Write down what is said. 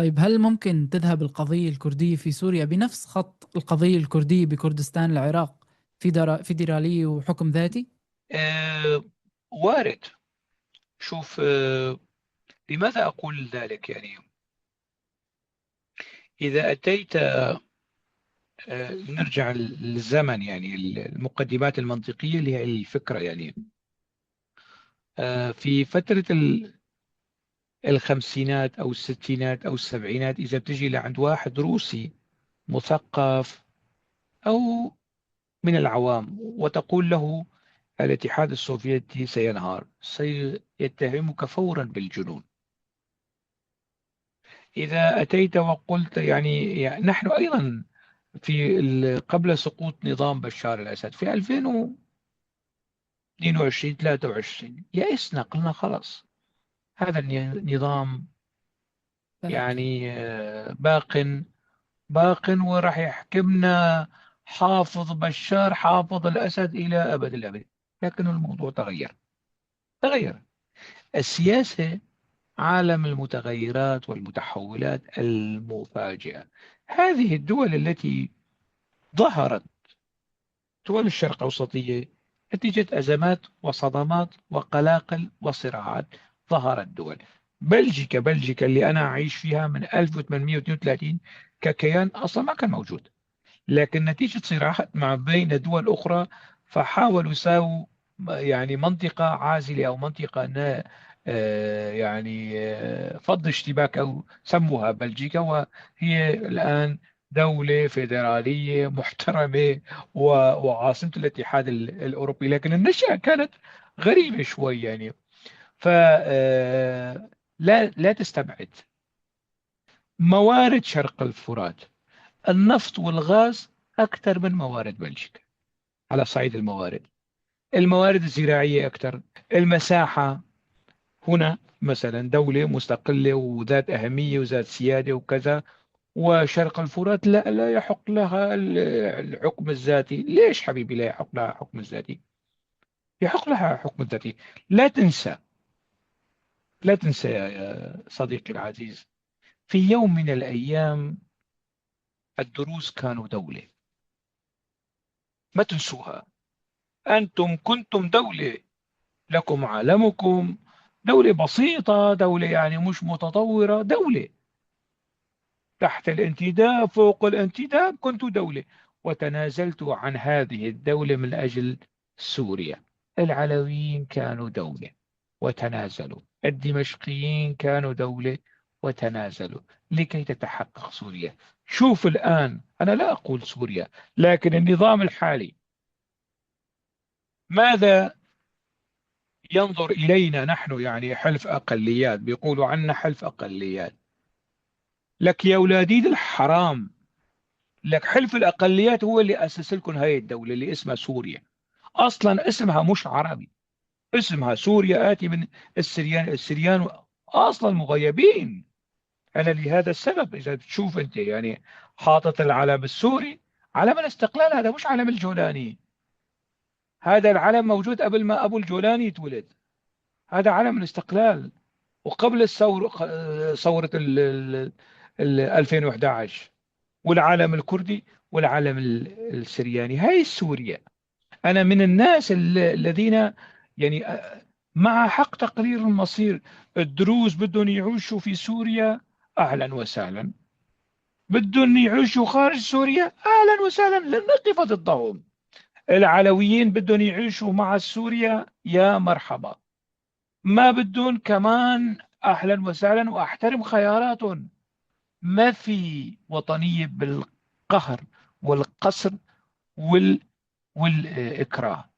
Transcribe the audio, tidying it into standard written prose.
طيب، هل ممكن تذهب القضية الكردية في سوريا بنفس خط القضية الكردية بكردستان العراق في فيدرالية وحكم ذاتي؟ وارد. شوف، لماذا أقول ذلك؟ يعني إذا أتيت، نرجع للزمن، يعني المقدمات المنطقية اللي هي الفكرة، يعني في فترة الخمسينات أو الستينات أو السبعينات، إذا بتجي لعند واحد روسي مثقف أو من العوام وتقول له الاتحاد السوفيتي سينهار، سيتهمك فورا بالجنون. إذا أتيت وقلت يعني نحن أيضا في قبل سقوط نظام بشار الأسد في 2022 23 يئسنا، قلنا خلاص هذا النظام يعني باق باق وراح يحكمنا حافظ بشار حافظ الأسد إلى أبد الأبد. لكن الموضوع تغير. السياسة عالم المتغيرات والمتحولات المفاجئة. هذه الدول التي ظهرت، دول الشرق الأوسطية، نتيجة أزمات وصدمات وقلاقل وصراعات ظهرت دول. بلجيكا اللي أنا أعيش فيها من 1832 ككيان أصلا ما كان موجود، لكن نتيجة صراعات مع بين دول أخرى فحاولوا يساووا يعني منطقة عازلة أو منطقة يعني فض اشتباك أو سموها بلجيكا، وهي الآن دولة فيدرالية محترمة وعاصمة الاتحاد الأوروبي. لكن النشأة كانت غريبة شوي يعني. ف لا تستبعد موارد شرق الفرات، النفط والغاز أكثر من موارد بلجيكا على صعيد الموارد، الموارد الزراعية أكثر، المساحة. هنا مثلا دولة مستقلة وذات أهمية وذات سيادة وكذا، وشرق الفرات لا يحق لها الحكم الذاتي. ليش حبيبي لا يحق لها الحكم الذاتي؟ يحق لها الحكم الذاتي. لا تنسى، لا تنسى يا صديقي العزيز، في يوم من الأيام الدروز كانوا دولة، ما تنسوها. أنتم كنتم دولة، لكم عالمكم، دولة بسيطة، دولة يعني مش متطورة، دولة تحت الانتداب فوق الانتداب، كنتوا دولة، وتنازلتوا عن هذه الدولة من أجل سوريا. العلويين كانوا دولة وتنازلوا، الدمشقيين كانوا دولة وتنازلوا لكي تتحقق سوريا. شوف الآن، أنا لا أقول سوريا، لكن النظام الحالي ماذا ينظر إلينا نحن؟ يعني حلف أقليات، بيقولوا عنا حلف أقليات. لك يا أولادي الحرام، لك حلف الأقليات هو اللي أسس لكم هاي الدولة اللي اسمها سوريا. أصلا اسمها مش عربي، اسمها سوريا آتي من السريان، السريان أصلا مغيبين. أنا لهذا السبب إذا بتشوف أنت يعني حاطط العلم السوري، علم الاستقلال، هذا مش علم الجولاني، هذا العلم موجود قبل ما أبو الجولاني يتولد، هذا علم الاستقلال، وقبل الثورة، ثورة ال 2011، والعالم الكردي والعالم السرياني. هاي سوريا. أنا من الناس الذين يعني مع حق تقرير المصير. الدروز بدهم يعيشوا في سوريا، أهلا وسهلا، بدهم يعيشوا خارج سوريا، أهلا وسهلا، لن نقف ضدهم. العلويين بدهم يعيشوا مع سوريا، يا مرحبا، ما بدهم كمان أهلا وسهلا، وأحترم خياراتهم. ما في وطنية بالقهر والقصر والإكراه.